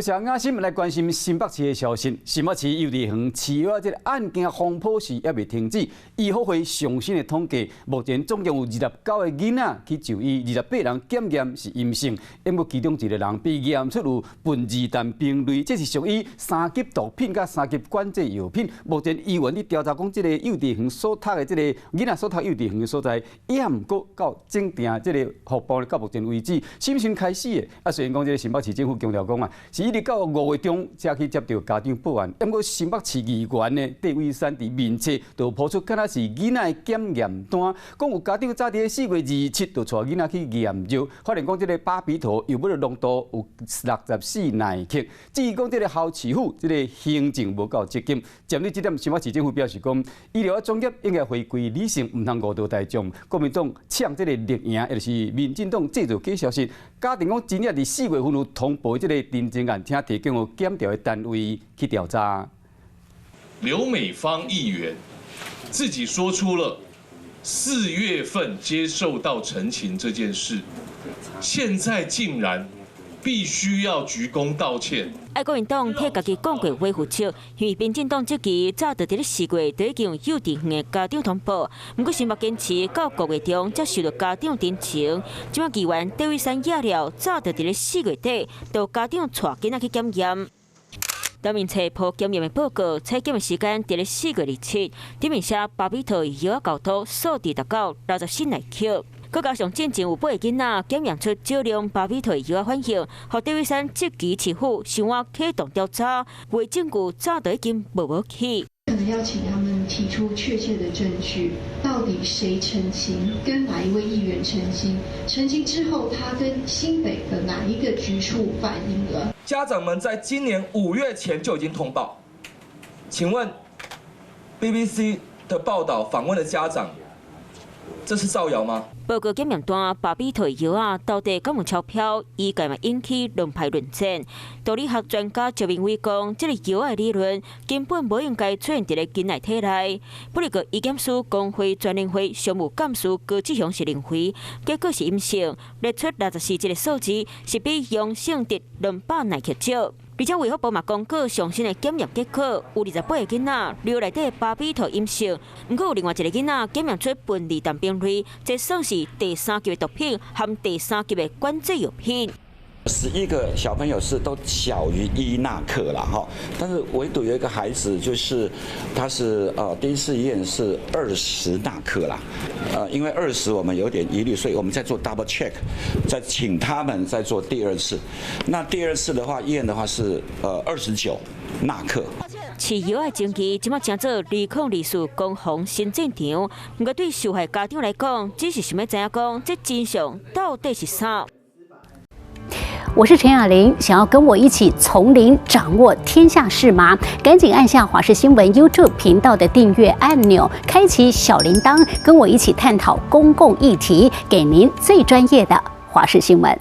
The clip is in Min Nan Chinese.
是雅新來關心新北市的消息。新北市幼稚園飼藥這个案件風波是猶未停止。醫福會上新的統計，目前總共有29個囡仔去就醫，28人檢驗是陰性，不過其中一個人被驗出有苯二氮平類，這是屬於三級毒品佮三級管制藥品。目前醫院佇調查講，這个幼稚園所讀的這个囡仔所讀幼稚園的所在，也毋過到整定這个服務到目前為止，審訊開始的。啊，雖然講這个新北市政府強調講啊，是一直到5月中才去接著家長報案，不過新北市議員呢，戴偉山佇面冊就拋出敢若是囡仔的檢驗單，講有家長早佇4月27就帶囡仔去驗藥，發現講這个巴比妥藥物的濃度有64奈克。至於講這个侯市府這个行政無夠積極，針對這點，新北市政府表示講，醫療的專業應該回歸理性，毋通誤導大眾。國民黨嗆這个綠營，也就是民進黨製造假消息，假定講真正佇4月份有通報這个陳情案，請提供予檢調的單位去調查。劉美芳議員自己說出了4月份接受到陳情這件事，現在竟然必須要鞠躬道歉。愛國民黨替家己講過話負責，因為民進黨這期早就佇咧四月就已經有幼稚園的家長通報，毋過新北堅持到5月中才收到家長陳情。這擺議員戴偉山也了，早就佇咧4月底，就家長帶囡仔去檢驗。劉明冊鋪檢驗的報告，採檢的時間佇咧4月27，頂面寫巴比妥藥仔厚度數值達到64奈克。閣加上進前有八个囡仔檢驗出少量巴比妥藥仔反應，予戴偉山質疑市府想要啟動調查，話證據早就已經無無去。可能要請他們提出確切的證據，到底誰澄清，跟哪一位議員澄清，澄清之後他跟新北的哪一個局處反映了？家長們在今年5月前就已經通報，請問 BBC 的報道訪問的家長，這是造謠嗎？報告檢驗單，巴比妥藥仔到底敢有超標？醫界嘛引起兩派論戰。毒理學專家趙明偉講，這个藥仔的理論根本無應該出現佇咧囡仔體內。不過，醫檢師公會專聯會常務幹事高志雄是認為，結果是陰性，列出64這个數字是比陽性值200奈克少。而且衛福部嘛公告上新的檢驗結果，有28個囡仔尿內底巴比妥陰性，毋過有另外一个囡仔檢驗出苯二氮平類，這算是第三級的毒品和第三級的管制藥品。 11個小朋友是都小於1納克了哈，但是唯獨有一個孩子就是他是第一次驗是20納克啦，因為二十我們有點疑慮，所以我們再做 double check，再請他們再做第二次。那第二次的話驗的話是29納克。飼藥的爭議，這擺成做2024攻防新戰場。毋過對受害家長來講，只是想欲知影講，這真相到底是啥？我是陳雅玲，想要跟我一起從零掌握天下事嗎？趕緊按下華視新聞 YouTube 頻道的訂閱按鈕，開啟小鈴鐺，跟我一起探討公共議題，給您最專業的華視新聞。